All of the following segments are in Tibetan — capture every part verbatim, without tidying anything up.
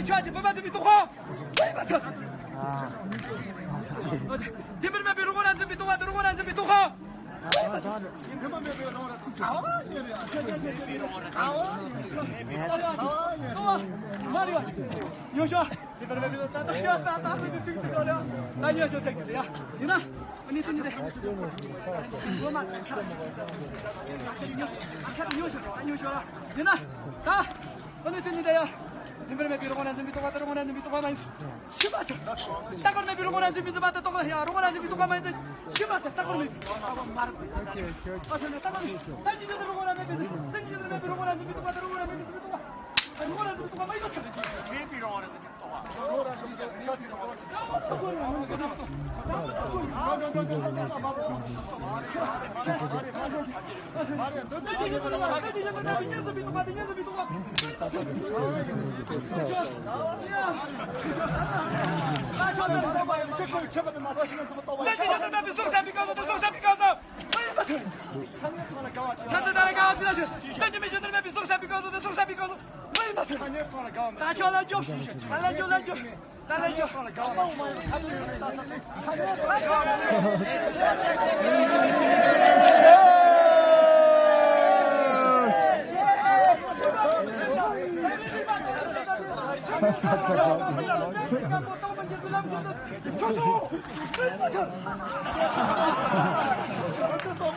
ཁྱོད་ཀྱི་བུད་མེད་འཛིན་པའི་རྟོག་པ། བུད་མེད་ཐུབ། དེ་མིན་མེད་པའི་རི་བོང་རྭ་འཛིན་པའི་རྟོག་པ་དང་རི་བོང་རྭ་འཛིན་པའི་རྟོག་པ། མ་རེད་བ། ཉོ་ཤོག་དེ་ལྟར་མེད་པའི་ས་ཐག་ཤོག་ད་ད་ཚོད་དེ་ཚིག་ཚིག་ལ་ད་ཉོ་ཤོག་ཐེག་གི་ཡ། ཡིན་ན་ཨ་ནི་དེ་ནི་དེ་ལོ་མ་ཁ་ཁ་ཉོ་ཤོག་ཨ་ཁ་ཉོ་ཤོག་ཨ་ཉོ་ཤོག་ཡིན་ན་ད། ཨ་ནི་དེ་ནི་དེ་ཡ། དེ་འདྲ་མེད་པའི་རི་བོང་རྭ་འཛིན་པའི་རྟོག་པ་དང་རི་བོང་རྭ་འཛིན་པའི་རྟོག་པ་མ་ཡིན། ཤི་བ་དང་། ལྟ་བར་མེད་པའི་རི་བོང་རྭ་འཛིན་པའི་འཛིན་པ་དང་རྟོག་པ་ཡ་རི་བོང་རྭ་འཛིན་པའི་རྟོག་པ་མ་ཡིན་ཏེ། ཤི་བ་དང་ལྟ་བར་མེད་པའི། ཨ་ཤ་ནི་ལྟ་བར་མེད། ད་ཉིད་ཀྱི་རི་བོང་རྭ་མེད་པའི་ད་ཉིད་ཀྱི་རི་བོང་རྭ་འཛིན་པའི་རྟོག་པ་དང་རི་བོང་རྭ་མེད་པའི་འཛིན་པའི་རྟོག་པ། རི་བོང་རྭ་འཛིན་པའི་རྟོག་པ་མ་ཡིན་པ་ཚར་གྱི། མེད་པའི་རི་བོང་རྭ་འཛིན་པའི་རྟོག་པ།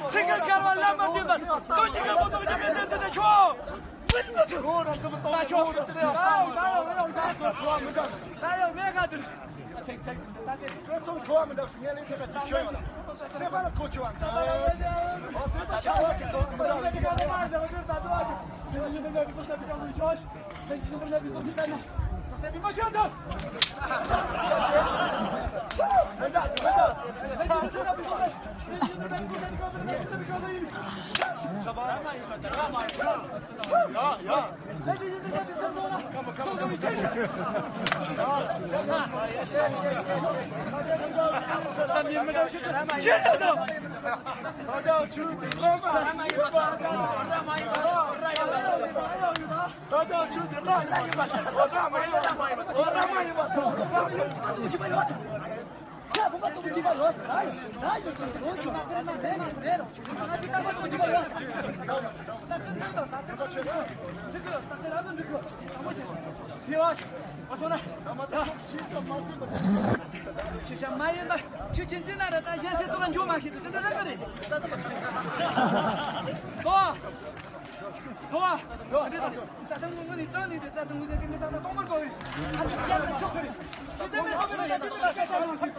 ཚིག་གི་འགལ་བ་ལམ་མ་བསྟན་པ། རྡོ་རྗེ་རྒན་པོ་རྡོ་རྗེ་མི་ལྡན་དེ་ནས་ཆོག་ད་ཡོང་མེད་ག་དུ། ཚོང་ཁོ་མི་འདུག་ངས་ལས་དེ་ག་ཅིག་ཤོད་ཡོད་ལ། སེམས་པ་ལ་གོ་ཆུ་བ། སེམས་པ་ཆགས་ཡོད་ཀྱི་འདུག་མི་འདུག་ངས་ལས་དེ་ག་ཅིག་ཤོད་ཡོད་ལ། ཁྱེད་ཤ་མ་ཡིན་པ། ཁྱེད་ཅན་ཅི་ན་ར་ད་གཞན་སེ་ཏོ་ལ་འཇོག་མ་ཤེས་དུ་དེ་འདྲ་ར་ག་རེད། ཏོ། ཏོ། རྩ་དང་ངུ་ནི་ཙང་ནི་དེ་རྩ་དང་ངུ་ཟེར་གི་མི་ད་ད་གཏོང་མར་གོ་བས། ཨ་ཅག་ཡ་ད་ཆོག་གི་རེད། ཅི་དེ་མི་ཐོག་གི་རེད། ཡ་དེ་མི་ད་ཤ་ཤ་ཡོང་ཅིག